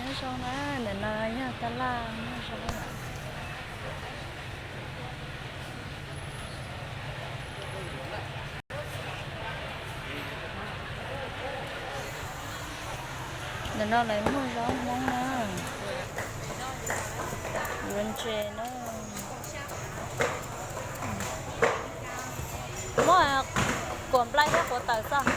Nyob zoo na, ntawm no yog tab laj muag zaub. Ntawm no lawv muag zaub Hmoob na, yuav ntses na. Muab quav nplai thiab quav tawm xwb.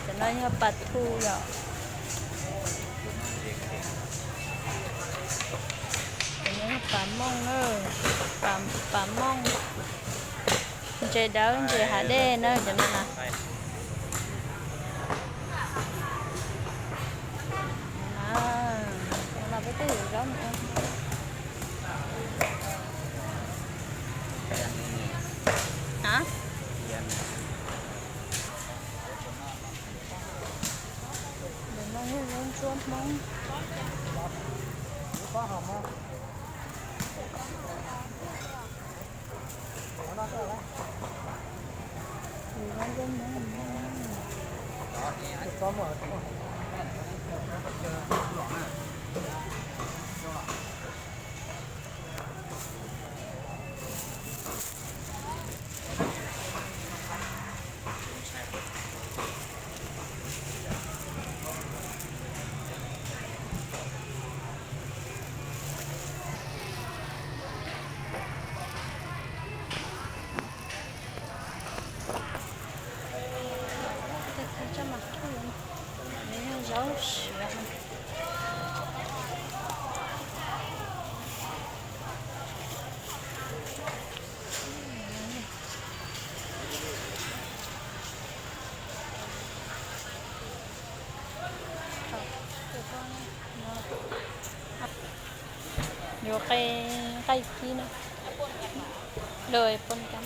Cov no yog pas thu yom. Cov no yog pas mooj na, pas mooj. Ntses dawb ntses hav dej na cov no na. Peb twb yuav zaub mus ua. Ntawm no yog zaub ntsuab Hmoob. Zaub siav. Yuav qe nqaij kib na, lawv pon cam.